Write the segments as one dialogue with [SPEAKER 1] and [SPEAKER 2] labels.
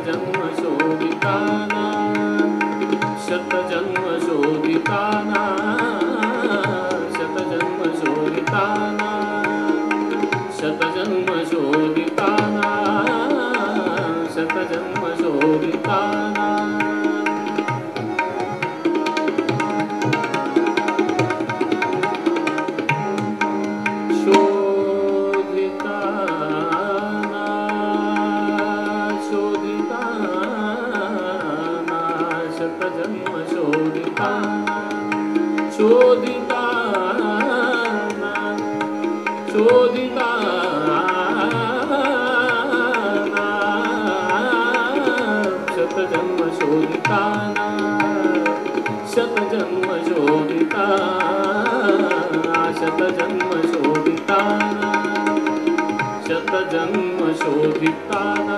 [SPEAKER 1] शतजन्म शोधिताना शतजन्म शोधिताना शतजन्म शोधिताना शतजन्म शोधिताना शतजन्म शोधिताना। शोधिताना शोधिताना शतजन्म शोधिताना शोधिताना शोधिताना शतजन्म शोधिताना शतजन्म शोधिताना शतजन्म शोधिताना शतजन्म शोधिताना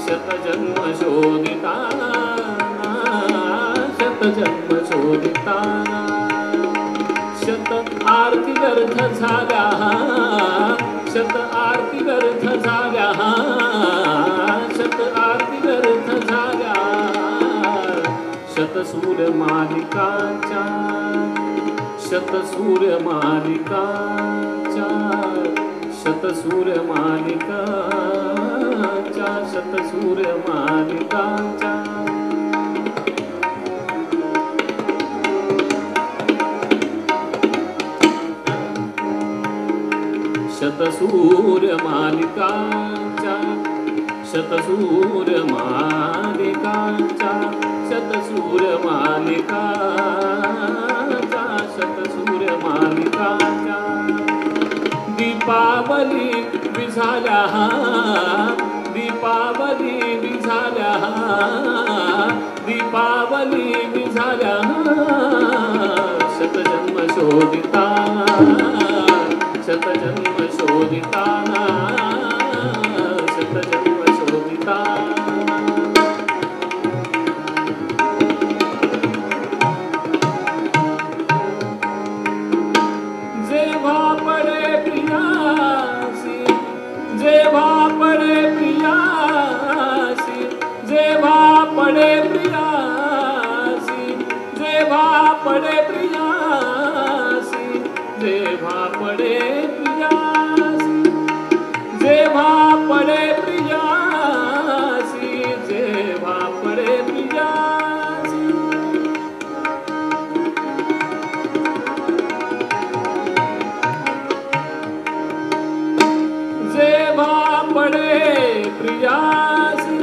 [SPEAKER 1] शतजन्म शोधिताना शतजन्म शोधिताना। शत आरती व्यर्थ झाल्या शत आरती व्यर्थ झाल्या शत आरती व्यर्थ झाल्या शतसूर्य मालिकांच्या शतसूर्य मालिकांच्या शतसूर्य मालिकांच्या शतसूर्य मालिकांच्या। शतसूर्य मालिकांच्या शतसूर्य मालिकांच्या शतसूर्य मालिकांच्या शतसूर्य मालिकांच्या। दीपावली विझाल्या दीपावली विझाल्या दीपावली विझाल्या शतजन्म शोधिताना शतजन्म शोधिताना शतजन्म शोधिताना। जेव्हा पडे प्रियासी जेव्हा पडे प्रियासी जेव्हा पडे प्रियासी जेव्हा पडे प्रियासी जेव्हा पडे प्रियासी जेव्हा पडे प्रियासी जेव्हा पडे प्रियासी। जेव्हा पडे प्रियासी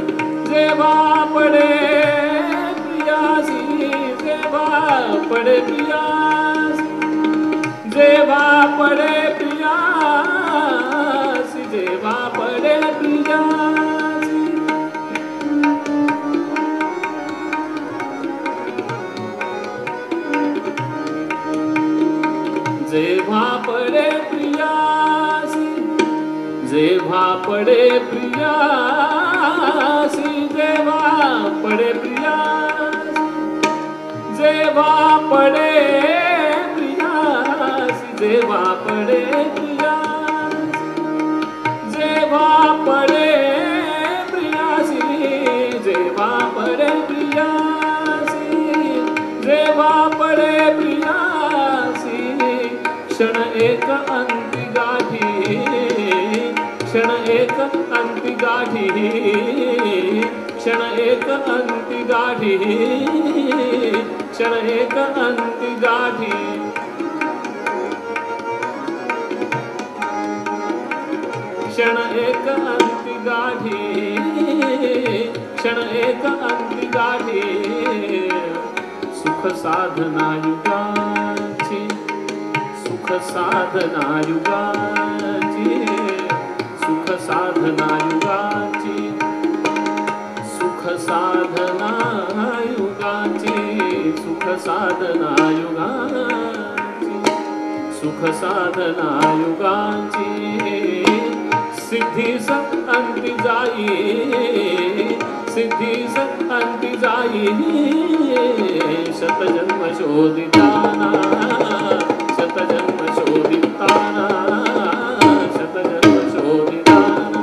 [SPEAKER 1] जेव्हा पडे प्रियासी जेव्हा पडे प्रियासी जेव्हा पडे प्रियासी जेव्हा पडे प्रियासी। जेव्हा पडे प्रियासी जेव्हा पडे प्रियासी जेव्हा पडे प्रियासी जेव्हा पडे प्रियासी जेव्हा पडे प्रियासी जेव्हा पडे प्रियासी जेव्हा पडे प्रियासी जेव्हा पडे प्रियासी। क्षण एक अंती गाठी क्षण एक अंती गाठी क्षण एक अंती गाठी क्षण एक अंती गाठी। क्षण एक अंती गाठी क्षण एक अंती गाठी। सुख साधना युगाची सुख साधना युगाची सुख साधना युगाची सुख साधना युगाची सुख साधना युगाची सुख साधना युगाची। सिद्धीस अंती जाई सिद्धीस अंती जाई शतजन्म शोधिताना शतजन्म शोधिताना शतजन्म शोधिताना।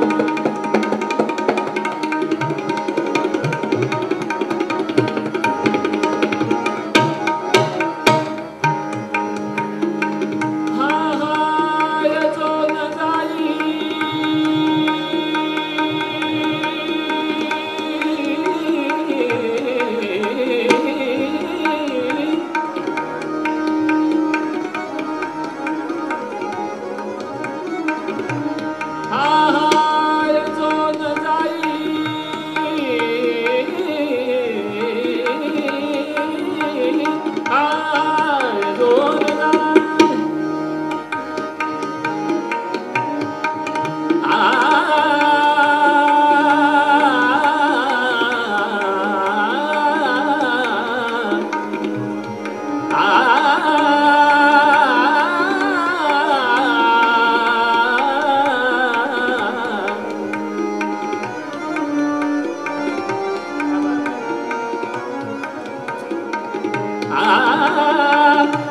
[SPEAKER 1] आ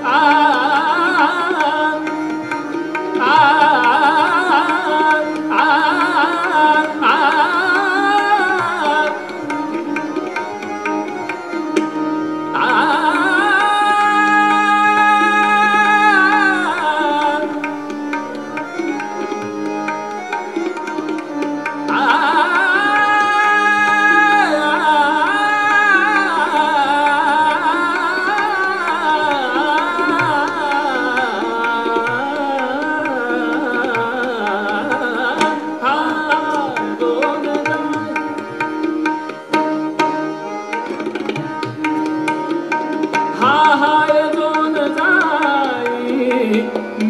[SPEAKER 1] आ आ आ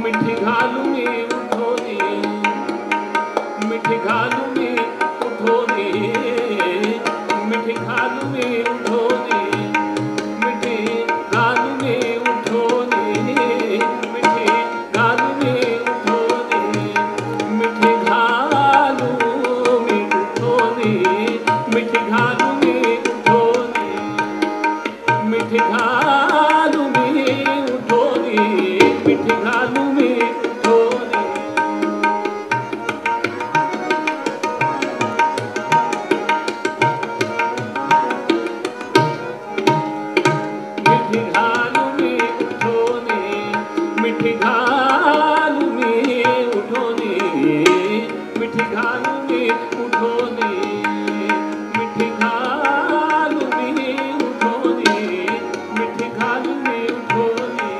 [SPEAKER 1] मिठी घालूनी उठोनी, मिठी घालूनी उठोनी, मिठी घालूनी उठोनी, मिठी घालूनी उठोनी, मिठी घालूनी उठोनी, मिठी घालूनी उठोनी, मिठी घालूनी उठोनी, मिठी घालूनी उठोनी, मिठी घालूनी उठोनी। मिठी घालूनी उठोनी, मिठी घालूनी उठोनी, मिठी घालूनी उठोनी, मिठी घालूनी उठोनी, मिठी घालूनी उठोनी।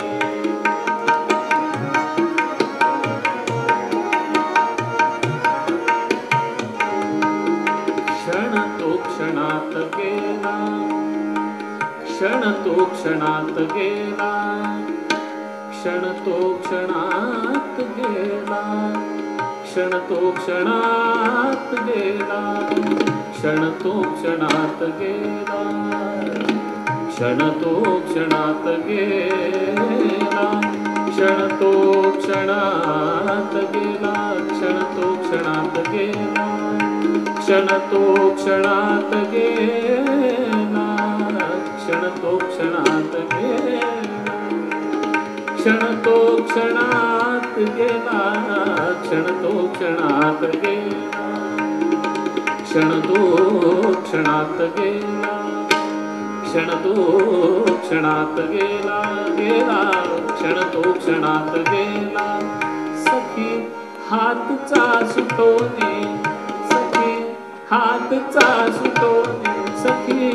[SPEAKER 1] क्षण तो क्षणात गेला, क्षण तो क्षणात गेला, क्षण तो क्षणात गेला, क्षण तो क्षणात गेला, क्षण तो क्षणात गेला, क्षण तो क्षणात गेला, क्षण तो क्षणात गेला, क्षण तो क्षणात गेला, क्षण तो क्षणात गेला, क्षण तो क्षणात गेला, क्षण तो क्षणात गेला, क्षण तो क्षणात गेला, क्षण तो क्षणात गेला, क्षण तो क्षणात गेला गेला, क्षण तो क्षणात गेला। सखी हातचा सुटोने, सखी हातचा सुटोने, सखी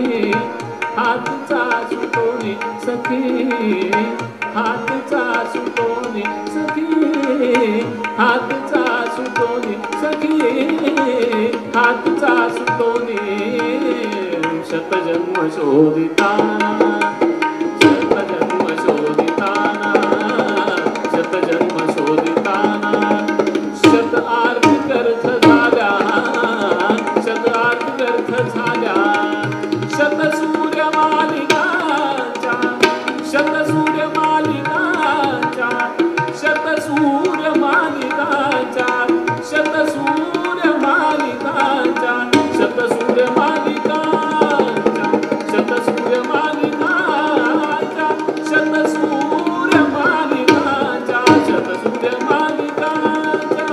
[SPEAKER 1] हातचा सुटोने, सखी हातचा सुटोने, सखी हातचा सुटोने, सखी हातचा सुटोने। शतजन्म शोधिताना, शतजन्म शोधिताना, शतजन्म शोधिताना, शत आरती व्यर्थ झाल्या, शत आरती व्यर्थ झाल्या, शत सूर्य मालिकाच्या, शत सूर्य मालिकाच्या, शत सूर्य मालिकाच्या, शत सूर्य मालिकाच्या, शत सूर्य मालिकाच्या, शत सूर्य मालिकाच्या, शत सूर्य मालिकाच्या, शत सूर्य मालिकाच्या।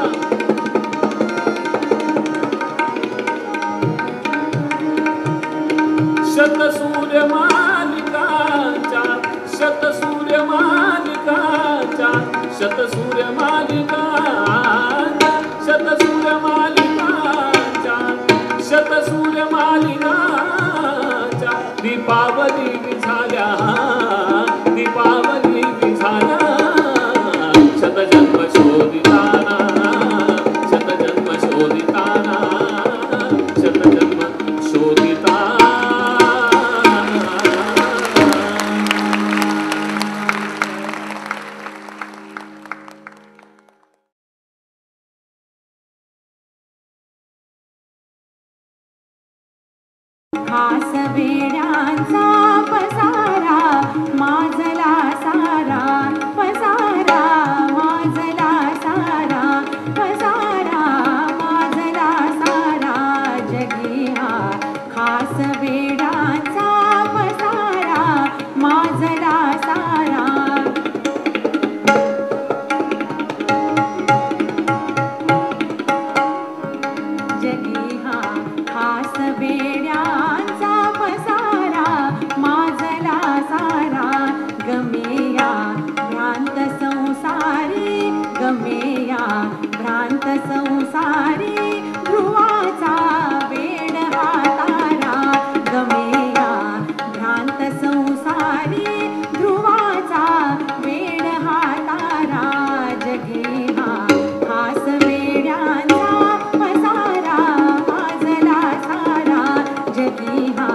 [SPEAKER 1] शत सूर्य मालिकाच्या, शत सूर्य मालिकाच्या, शत सूर्य मालिकाच्या, शत सूर्य मालिकाच्या, शत सूर्य मालिकाच्या। दीपावली झाल्या, दीपावली झाल्या, शतजन्म शोधिताना, शतजन्म शोधिताना, शतजन्म शोधिताना।
[SPEAKER 2] संसारी ध्रुवाचा वेड हा तारा गमेया भ्रांत संसारी ध्रुवाचा वेड हा तारा जगी हा हास वेड्यांचा पसारा माजला सारा जगी हा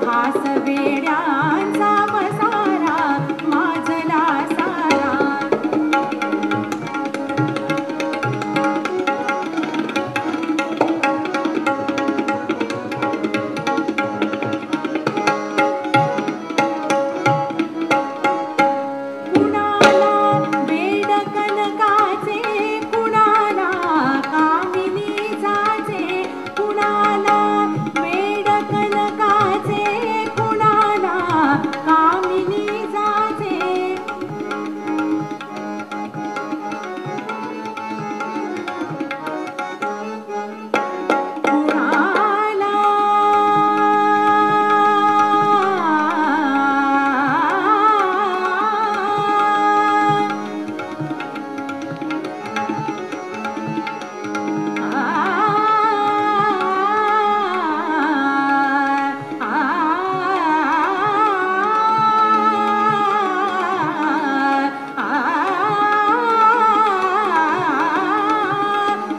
[SPEAKER 2] हास वेड्यांचा पसारा माजला सारा. कुणाला वेड कनकाचे कुणाला कामिनीचाचे कुणाला वेड कनकाचे कुणाला कामिनीचाचे. कुणाला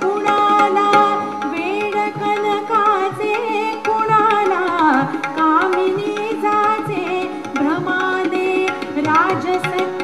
[SPEAKER 2] कुणाला वेड कनकाचे कुणाला कामिनीचाचे भ्रमाने राजसत्तेचे